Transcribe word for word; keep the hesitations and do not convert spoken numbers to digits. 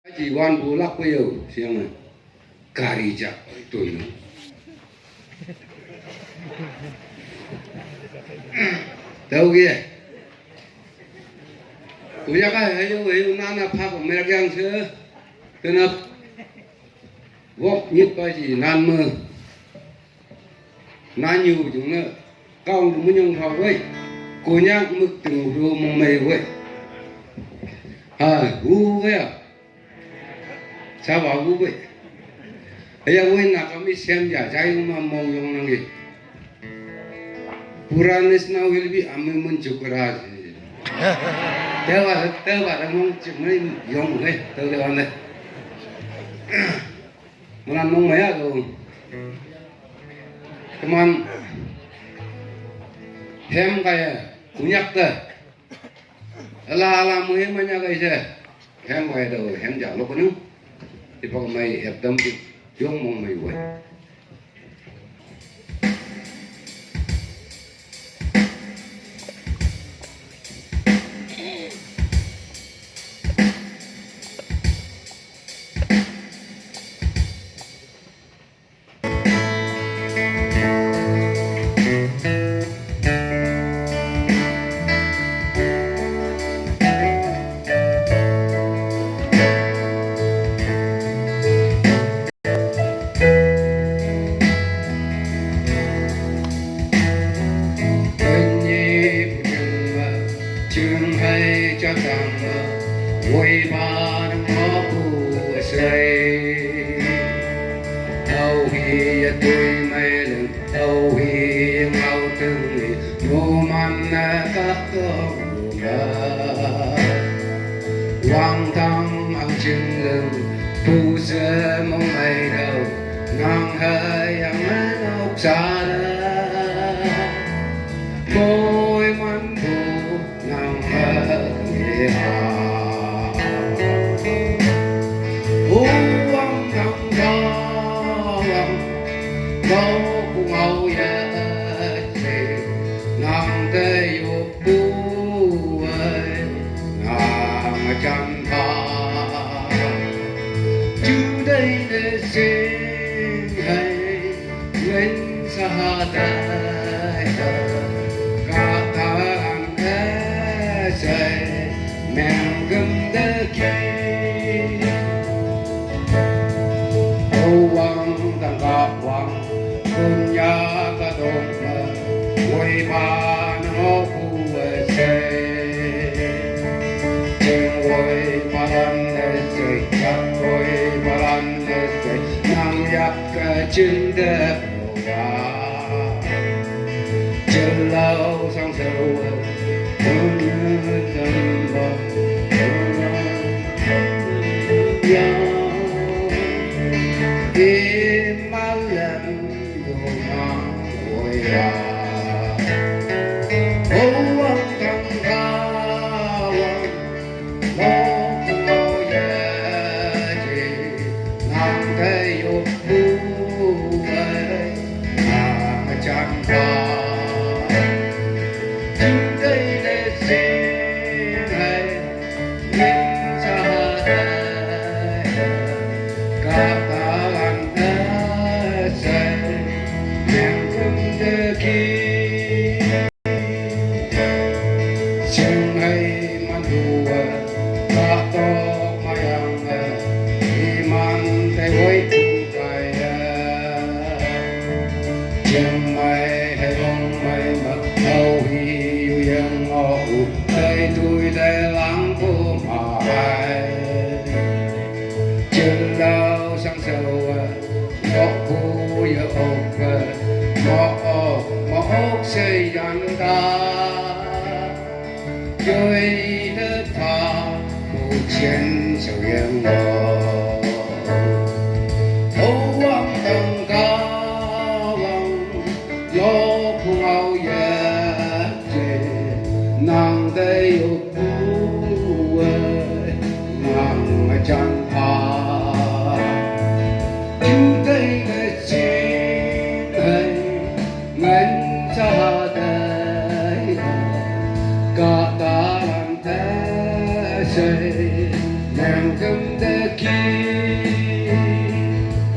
Aji wan bu lak ko yo, siang na. Kari jak tun. Tau ge. Kuya ka ayo, ayo nana phak merak yang se. Tenap. Wok nyit pa ji nan me. Nan yu jung ne. Kaung du munyong pha wei. Konyak mük ting du mong mei wei. Ha, wu wei a. Sa wa wu wei. Aya wei na kami sem ja, jai ma mong yong nang ye. Pura national will be ami mun chukra. Tewa, tewa, mong chuk mei yong wei, tewa ne. Mulan mong maya ko. Keman hem kaya kunyak te. Ala ala muhe manya kai se. Hem kaya do hem ja lo kunu. Ipak mai hep dam di yong mong mai wai. Ching hai cha tang ma, wei ba nang ma pu sei. Au hi ya tui mai leng, au hi ngau teng ni, nu man na ka to ga. Wang tang ang ching leng, pu se mong ai dau, nang hai ang nau sa la. Moi man pu nang ha ni ha. Hu wang nang ga wang, gau ku ngau ya se, nang te yu pu ai, nang chan pha. Ju dai de sing hai. Wen sa ha dai da, ka ta an e sai, meng gum de ki. O wang dang ka wang, kun ya ka dong ma, wei ba nang o ku e sai. Jing wei ba lan e sai, jak wei ba lan e sai, nang yak ka jin de. Sing hei man hua, ka tok ma yang e, i man te wei tu kai e. Chiang mai hei long mai ma, au hi yu yang o u, tei tui te lang pu ma hai. Chiang lau sang sau e, Mok bu ya ok ba, mok ok, mok ok se yan ta. Yoi de ta, bu qian xiao yang o.